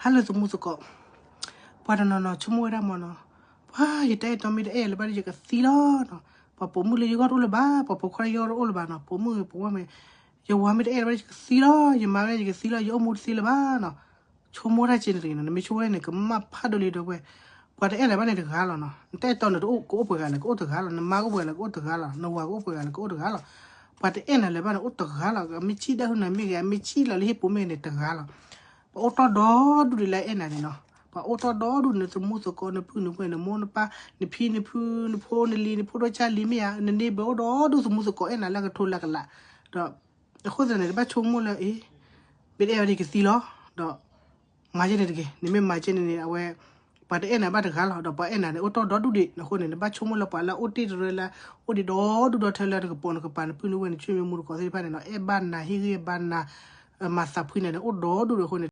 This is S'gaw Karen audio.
ဟါလၢသမူသကိး, ပှၤတနီၤနီၤဆိကမိၣ်ဝဲဒၣ်မ့ၢ်နီၤ, ပှၤယတၢ်အဲၣ်တီမ့ၢ်တအဲၣ်လၢၤဘၣ်ဒီးယကသံလီၤနီၤ, ပှၤပိာ်မုၣ်လၢယဂီၢ်တအိၣ်လၢၤဘၣ်, ပှၤပိာ်ခွါလၢယဂီၢ်တအိၣ်လၢၤဘၣ်နီၤ, ပိာ်မုၣ်ပိာ်ခွါမ့ၢ်, ယဝၤမ့ၢ်တအဲၣ်လၢၤဘၣ်ဒီးယကသံလီၤ, ယမါမ့ၢ်ယကသံလီၤ, ယအိၣ်မူတသ့လၢၤဘၣ်နီၤ, ဆိကမိၣ်တၢ်ကဲန့ၣ်တဂ့ၤနီၤ, နမ့ၢ်ဆိကမိၣ်န့ၣ် ကမၣ်ဖးဒိၣ်လံဒီပုၢ်ဝဲၢ်, ပှၤတအဲၣ်လၢၤဘၣ်န့ၣ်တဂၤလီၤနီၤ, နတၢ်အဲၣ်တီန့ၣ်တအိၣ် ကအိၣ်ပှဲၤဂၤလဲၣ် ကအိၣ်တဂၤလီၤ, နမါကအိၣ်ပှဲၤဂၤလဲၣ် ကအိၣ်တဂၤလီၤ, နဝၤကအိၣ်ပှဲၤဂၤလဲၣ် ကအိၣ်တဂၤလီၤ, ပှၤတအဲၣ်နၤလၢၤဘၣ်န့ၣ် အိၣ်တဂၤလီၤ, မ့ၢ်စံၣ်တၢ်ဟူနၤမ့ၢ်ဂ့ၤ မ့ၢ်စံၣ်လီၤလၢဟံၣ်ပူၤမ့ၢ်ဂ့ၤန့ၣ်တဂၤလီၤ, ပှၤအိၣ်တီၢ်ဒီဒူၣ်ဒံးလၢအဲၣ်နၤန့ၣ်နီၤ, ပှၤအိၣ်တီၢ်ဒီဒူၣ် နသမူသကိး နပုၢ်နဝဲၢ် နမိၢ်နပၢ် နဖံနဖု နဖိနလံၤ နဖိဒိၣ်ကၢ်လံၤမ့ၢ်ဧါ, နန့ၢ်ဘၢအိၣ်ဒီဒူၣ် သမူသကိးအဲၣ်နၤလၢကထိလၢကလး, ဒီး အဃိသတးန့ၣ် နဘၣ်ဆိကမိၣ်လၢ အ့ မ့ၢ်တအဲၣ်ဝဲဒၣ်ယကသံလီၤ, ဒီး မၤကဲန့ၣ်တဂ့ၤ, နမ့ၢ်မၤကဲန့ၣ်န့ၣ် အဝဲ ပှၤတအဲၣ်နၤဘၣ်တဂၤလီၤ, ဒီးပှၤအဲၣ်နၤန့ၣ် အိၣ်တီၢ်ဒီဒူၣ်ဒံး, အဃိန့ၣ် နဘၣ်ဆိကမိၣ်လၢပှၤလၢအအိၣ်တ့ၢ်တရၢလၢ အိၣ်ဒံးဒီဒူၣ်ဒီထၢလၢနကပိာ်နကပၤ နပုၢ်နဝဲၢ် နဆွေမျိုးမုၣ်တကိးသ့ၣ်တဖၣ်န့ၣ်နီၤ, အဲၣ်ဘၣ်နၤ ဟ့ၣ်ဂံၢ်ဘါနၤ မၤသးဖှံနၤန့ၣ် အိၣ်ဒီဒူၣ်ဒံးအဃိန့ၣ်